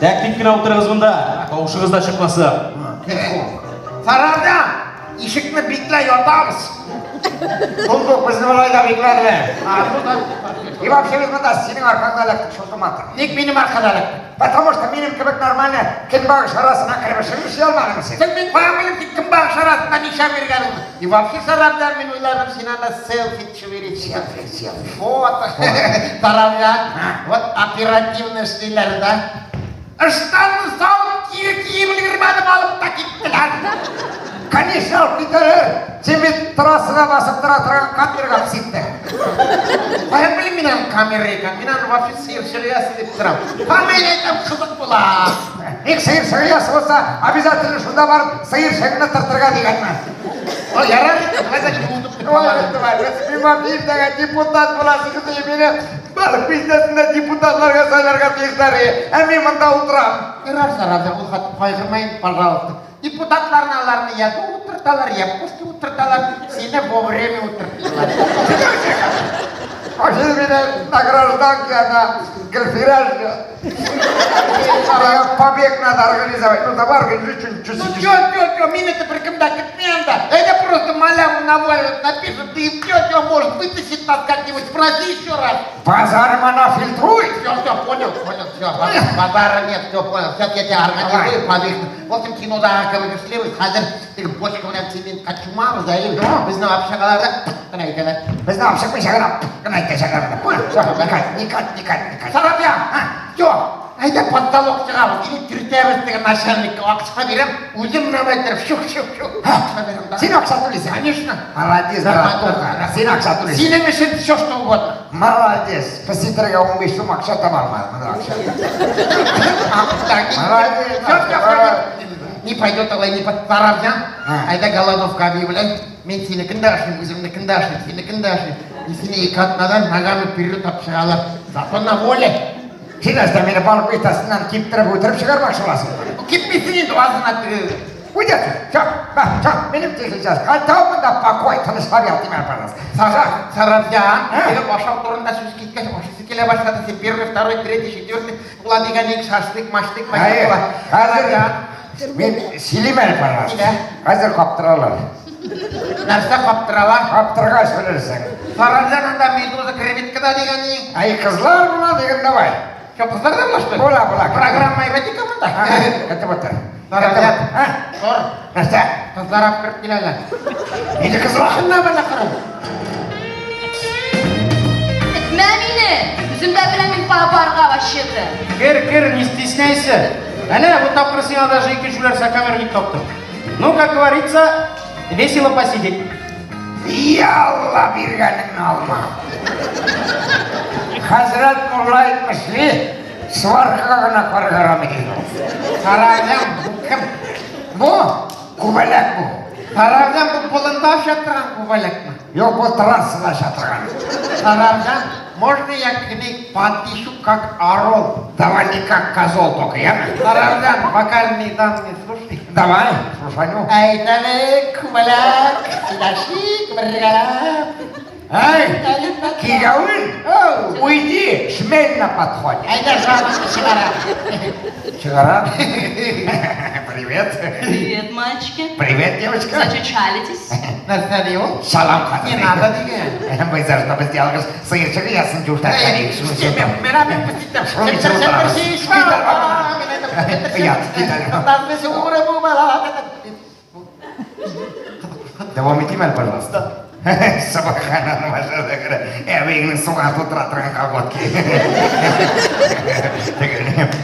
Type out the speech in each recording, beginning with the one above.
Тәк тик кенә утырыгыз монда. Тавышыгыз да чыкмасын. Сарарда ишекне биклә ятабыз. Сундук безне болай да бикләделәр. А, ну да. И вообще без монда синең аркаңда эләктек, шул томатыр. Ник минем аркада эләктең? Потому что минем кебек нормально көнбагыш арасына кереп эшен эшли алмадың син. Син мин каян белим син көнбагыш арасында ничә биргәнеңне? И вообще Сарабжан, мин уйладым, син анда селфи төшереп Селфи, селфи. Вот, Сарабжан, вот оперативно эшлиләр, да? Ыштанны салып кире киеп өлгермәдем, алып та киттеләр. Конечно, алып китәләр. Син бит трассада басып тора торган камерага пситтең. Каян белим мин аның камера икән? Мин аны вообще сыерчык оясы дип торам. Фамилия әйтәм, кызык була. Ник сыерчык оясы булса, обязательно шунда барып сыерчыгыңны тыртырга дигәнме? О, ярар, давай за юынып Давай, давай, мин иртәгә депутат буласың дип мине Балык Бистәсендә депутатларга сайларга тиешләр. Ә мин монда утырам. Ярар, Сараза, ул хат кайгырма инде, пожалуйста. Депутатларны аларны я до утырталар, я после утырталар, сине вовремя утырталар. Вообще меня на гражданке она Гульфира ждет. Побег надо организовать. Ну давай организуй что-нибудь. Ну чё, чё, чё, мин это беркем дә көтмим дә. Это просто малям на волю напишет, да и всё, чё, может вытащить нас как-нибудь, спроси еще раз. Базар она фильтрует. Все, все, понял, понял, все, базара нет, все, понял. Сейчас я тебя организую, побег. В общем, кинода кебек эшлибез. Хәзер теге бочка белән цементка чумабыз, да, и безнең общагаларда кына әйтәләр. Безне общакмыйча гына гына әйтәчәкләр. Понял? Все, никак, никак, никак, никак. Сарапян, все, әйдә под залог чыгабыз, или төртәбез теге начальникка, акча бирәм, үзем менә әйттереп, шук, шук, шук. Акча бирәм, да. Син акча түлисең. Конечно. Молодец, братуха. Син акча түлисең. Синең өчен все, что угодно. Молодец. Песитерге 15 сум акча таба алмадым. Менә акча. Молодец. Все, все, все. Не пойдет алай, не под Сарапян. А. Әйдә голодовка объявляй. Мин синекен дә ашыйм, үземнекен дә ашыйм, синекен дә ашыйм. И сине ике атнадан ногами вперед алып чыгалар. Зато на воле. Син нәрсә мине Балык Бистәсеннән киптереп үтереп чыгармакчы буласың? Кипмисең инде азына теге. Уйдет. Все, все, минем сейчас. Кайтам монда покой, тынычлап ятыйм әле, пожалуйста. Сарапян, А? теге ашау турында сүз киткәч, ашыйсы килә башлады. Син первый, второй, третий, четвертый. Була дигән ик шашлык, машлык, Хәер, була. хәзер мин сөйлим әле, пожалуйста. Сөйлә. Хәзер каптыралар. Нәрсә каптыралар? Каптыргач белерсең. Сарапян анда медуза, креветка да дигән ик. Әй, кызлар була дигән давай. Что, кызлар да була, что ли? Була, була. Программа эротика монда. Көтеп утыр. Сарапян, А? тор. Нәрсә? Кызлар алып кереп киләләр. Нинди кызлар? Чыннан бала кара. Этмә мине! Үзем дә беләм мин по барга вообще-то. Кер, кер, не стесняйся. Әнә, бу тапкыр сиңа даже ике җүләр сокамерник таптым. Ну, как говорится, весело посидеть. Ялла биргәнеңне алма. Хәзрәт мулла әйтмешли, сваркага гына каргарам ди. Сарапян, бу кем? Бу күбәләк бу. Сарапян, бу болында оча торган күбәләкме? Юк, бу трассада оча торган. Сарапян, можно я к ней подышу, как орел? Давай не как козел только, я? Сарапян, вокальные данные слушай. Давай, слушаю. Әйдәле, күбәләк, сөйләшик бергәләп. Эй, Кигәвен, уйди, шмель на подходе. Әйдә, жалобны чыгара. Чыгара. Привет. Привет, мальчики. Привет, девочка. Зачучалитесь? Нәрсә ди ул? Салам, хатын. Не надо дигән. Без что без ялгыш сыерчык ясын журтак. Менә мин песитем. Ят, кит әле. Дәвам итим әле, пожалуйста. Субханалла, әбиеңнең суга тутыра торган колготки.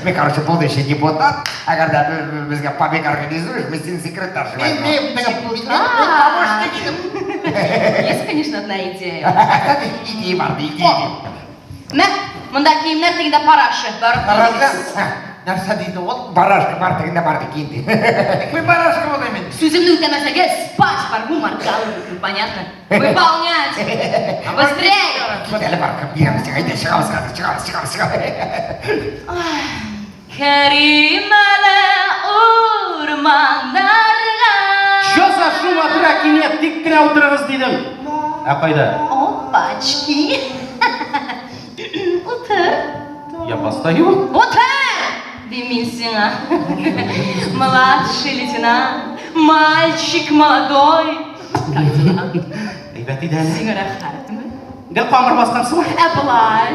Мин, короче, будущий депутат. Әгәр дә безгә побег организуешь, мин сине секретарь Мин возьму. мин помощник идем. Есть, конечно, одна идея. Иди, бар, иди. Мә, монда киемнәр тегендә параша. Барып Сарапян, киегез. нәрсә диде ул? Барашка бар, тегендә бар, киенде. Мин барашка булыйм инде. Сүземне үтәмәсәгез, спать порву моргал. Понятно? Выполнять! Быстрей! Кит әле бар, бирәм сиңа, әйдә, чыгабыз хәзер, чыгабыз, чыгабыз, чыгабыз. Керим әле урманнарга. Чё за шум, а драки нет, тик кенә утырыгыз дидем. Ә кайда? Опачки. Утыр. Я постою. Утыр! Дим мин сиңа. Младший лейтенант, мальчик молодой. Как дела? Әйбәт иде әле. Сиңа рәхәтме? Гел камыр баскансың. Ә болай?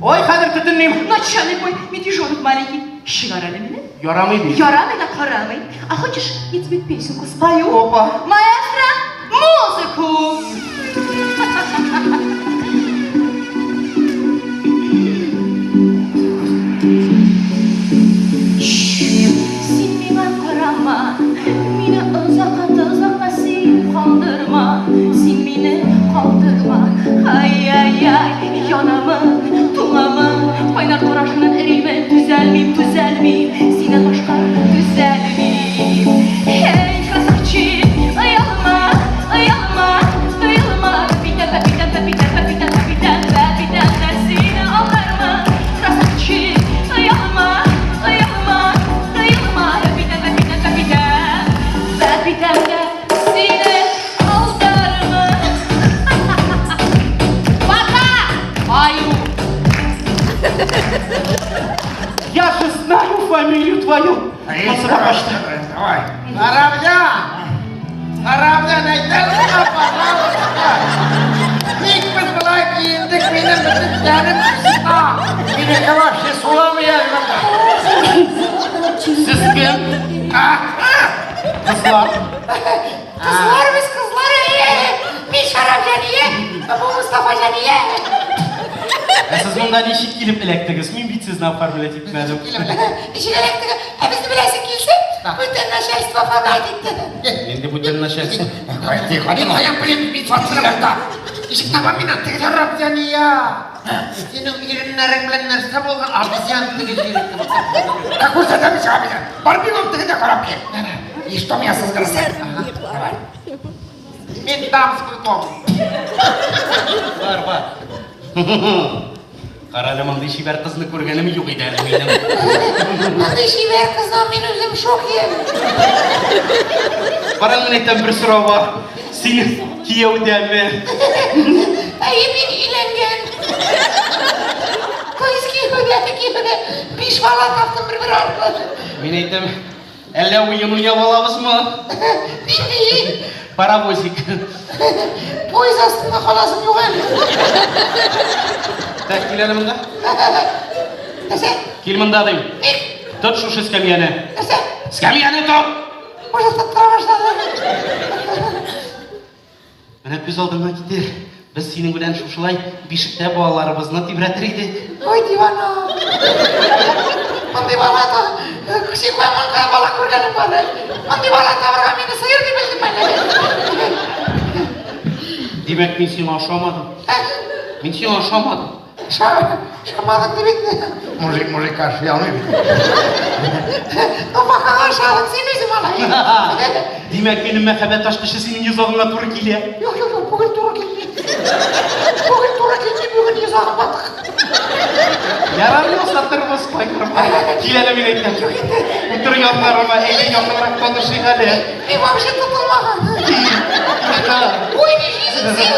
Ой, хәзер төтенлим. Начальник мой, медвежонок маленький. Чыгар әле мине. Ярамый бит. Ярамый да карамый. А хочешь, я тебе песенку спою? Опа. Маэстро, музыку! Син миңа карама, мине озакка тозакка син калдырма, син мине калдырма. Ай-яй-яй, янамын, туңамын, кайнар карашыңнан эримен, түзәлмим, түзәлмим, синнән башка түзәлмим. Эй, красавчик, оялма, оялма, тыелма, капитан, капитан, капитан, капитан, капитан, капитан, да сине алдармын. Красавчик, оялма, оялма, тыелма, капитан, капитан, капитан, капитан, да сине алдармын. Пока! Аю! Я же знаю фамилию твою. Спасибо, почта. Давай. Сарабҗан! Сарабҗан, әйтәле, пожалуйста. Ник без болай киендек, минем бөтен тәнем чиста. Минеке вообще суламый әле монда. Сез кем? Кызлар. Кызлар без кызлар, әйе. Мин Шарап Җания, бу Мустафа Җания. Ә сез монда ничек килеп эләктегез? Мин бит сезне оформлять итмәдем. Ничек эләктек? Ә безне беләсең килсә, бүтән начальство оформлять итте. Инде бүтән начальство. Тихо, каян белим, мин сатсына монда. Ишек табам мин теге. Шарап Җания! Синең иреннәрең белән нәрсә булган? Обезьян теге җире. Ә күрсәтәм сиңа мине. Бар бегом тегендә карап кил. И что меня сызгырса? Давай. Мин дамскую комнату. Бар, бар. Карале, мондый чибәр кызны күргәнем юк иде әле минем. Мондый чибәр кыздан мин үзем шок ем. Карале, әйтәм, бер сорау бар. Син кияүдәме? Әйе, мин өйләнгән. То есть кияүдә, кияүдә. Биш бала таптым бер-бер артлы. Мин әйтәм, әллә уен уйнап алабызмы? Нинди? Паровозик. Поезд астында каласым юк әле. Так, кил әле монда. Нәрсә? Кил монда дим. Ник? Тот шушы эскәмияне. Нәрсә? Эскәмияне тот! Уже тоттыра башлады. Менә күз алдыңа китер. Без синең белән шушылай бишектә балаларыбызны тибрәтер идек. Ой, дивана. Мондый бала та, кеше куяманга бала күргәнем бар. Мондый бала табырга мине сыер дип белдем әле. Димәк, мин сиңа ошамадым. Мин сиңа ошамадым. Ошамадың дип инде. Мужик мужикка ашый алмый бит. Ну, пока ошадың син үзең алай. Димәк, минем мәхәббәт ачкычы синең йозагыңа туры килә. Юк, юк, юк, бүген туры килми. Бүген туры килми, бүген йозагым батык. Ярар, ясатырбыз, кайгырма. Кил әле, мин әйтәм. Утыр яннарыма, әйдә якынрак танышыйк әле. Мин вообще тотылмаган. Ой, нишлисең син?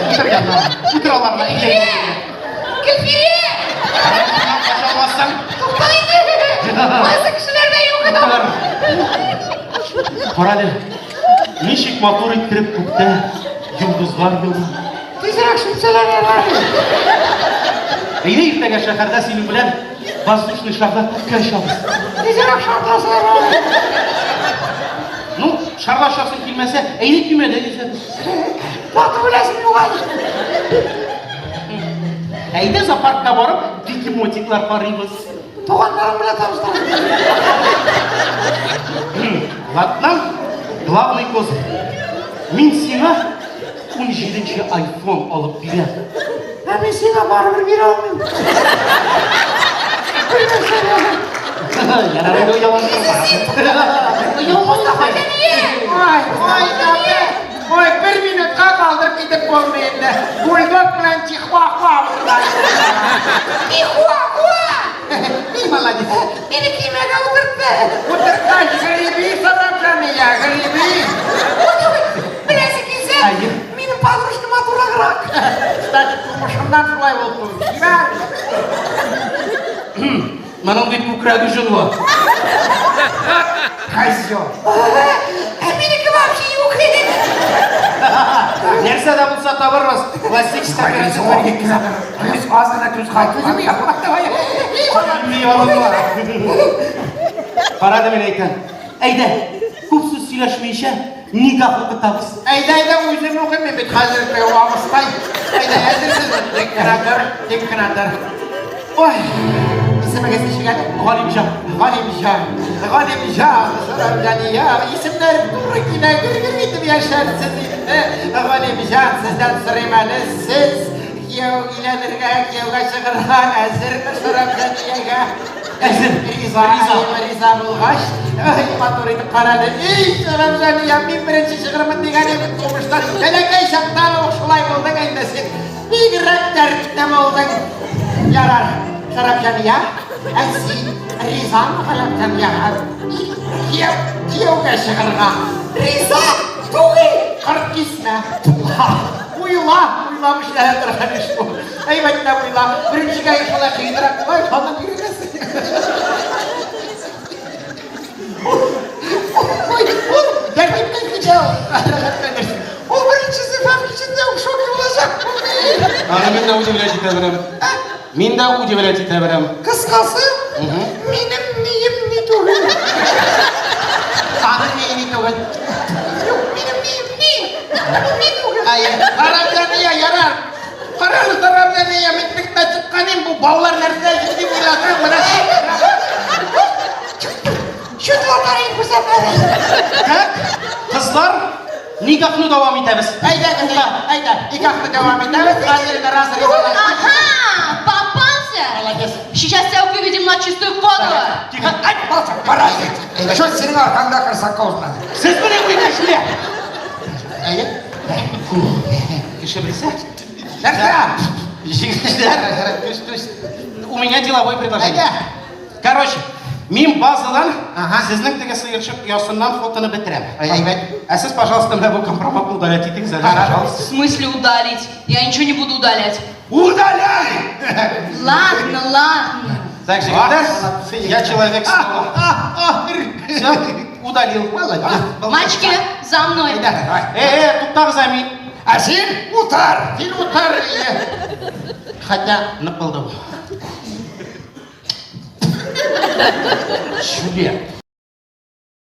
Утыр яннарыма. Утыр аларга, әйдә. Гөлфирә! Кача Тукта инде. Кайсы кешеләрдә юк иде. Карале, ничек матур иттереп күктә йолдызлар яна. Тизрәк сүнсәләр ярар. Әйдә, иртәгә шәһәрдә синең белән воздушный шарда күккә очабыз. Тизрәк шартласа ярар. Ну, шарда очасың килмәсә, әйдә көймәдә йөзәбез. Батып үләсең юк әле. Әйдә зоопаркка барып, бегемотиклар карыйбыз. Туганнарым белән таныштыр. Ладно, главный козырь. Мин сиңа 17 айфон алып бирәм. Ә мин сиңа барыбер бирә алмыйм. Белмәсәң. Ярар, инде ояласың. Мустафа Җания! Ой, ой, Сабир. Ой, бер минутка калдырып китеп булмый инде. Бульдог белән чихуахуа булдылар. Чихуахуа! Мин молодец. Мине көймәгә утыртты. Утырткач, греби, Сарабҗания, греби. Беләсе килсә, Әйе. минем подружка матурраграк. Кстати, тумышымнан шулай булды. Җибәр. Моның бит күкрәге җонлы. Козел. Ә минеке вообще юк. Нәрсә дә булса табырбыз. Пластический операция. Түз, аз гына түз кал. Ни алынма. Карады мин әйтәм. Әйдә, күп сүз сөйләшмичә, никах укытабыз. Әйдә, әйдә, үзем укыйм мин бит хәзер абыстай. Әйдә, әзерсезме? Тик кенә тор, тик кенә тор. Ой, исемегез ничек әле? Галимҗан. Галимҗан, Галимҗан, Сарамҗания, исемнәр туры килә, гөр-гөр итеп яшәрсез инде. Галимҗан, сездән сорыйм әле, сез кияү өйләнергә, кияүгә чыгарга әзерме Сарамҗаниягә? Әзер. Риза, Риза. риза булгач, ай, матур итеп карады. Эй, Сарамҗания, мин беренче чыгармын дигән идем тумыштан. Бәләкәй чактан ук шулай булдың инде син. Бигрәк дәртле булдың. Ярар, Сарамҗания, ә син ризамы Галимҗания? Кияү, кияүгә чыгарга. Риза түгел, кырт кисмә. Уйла, уйлап эшләнә торган эш бу. Әйбәтләп уйла. Беренчегә шулай кыенрак була, аннан өйрәнәсең. Ой, ул тәртипкә китә ул. Рәхәтләнерсең. Ул беренчесе фән эчендә үк шок булачак. Аны мин дә удивлять итә беләм. Мин дә удивлять итә беләм. Кыскасы, минем нием ни түгел. Аның ни түгел. Юк, минем нием ни. Ни түгел. Әй, Сарамҗания, ярар. Карагыз, Сарамҗания, мин бик тә чыккан идем, бу балалар нәрсә дип уйладым, менә. Чутлатарың күрсәтмәде. Так, кызлар, никахны дәвам итәбез. Әйдә, кызлар, әйдә, никахны дәвам итәбез. Хәзер дә разый ризалар. Ага, попался. Молодец. Сейчас тебя выведем на чистую воду. Тихо. Ай, паразит. Что синең аркаңда корсакка узмады? Сез белән уйнашыла. Әйе. Кеше белсә. Нәрсә? Егетләр, түс, түс. У меня деловое предложение. Әйдә. Короче, мин базадан Ага. сезнең теге сыерчык оясыннан фотоны бетерәм. Әйбәт. Ә сез, пожалуйста, менә бу компроматны удалять итегез әле, Хорошо. пожалуйста. В смысле удалить? Я ничего не буду удалять. Удаляй! Ладно, ладно. Так, егетләр, я человек слова. Все, удалил. Молодец. Мальчики, за мной. Әйдә, давай. Э, э, туктагыз, әми. Ә син утыр! Син утыр. Әйе. Хотя, Нык булды бу. Чүле.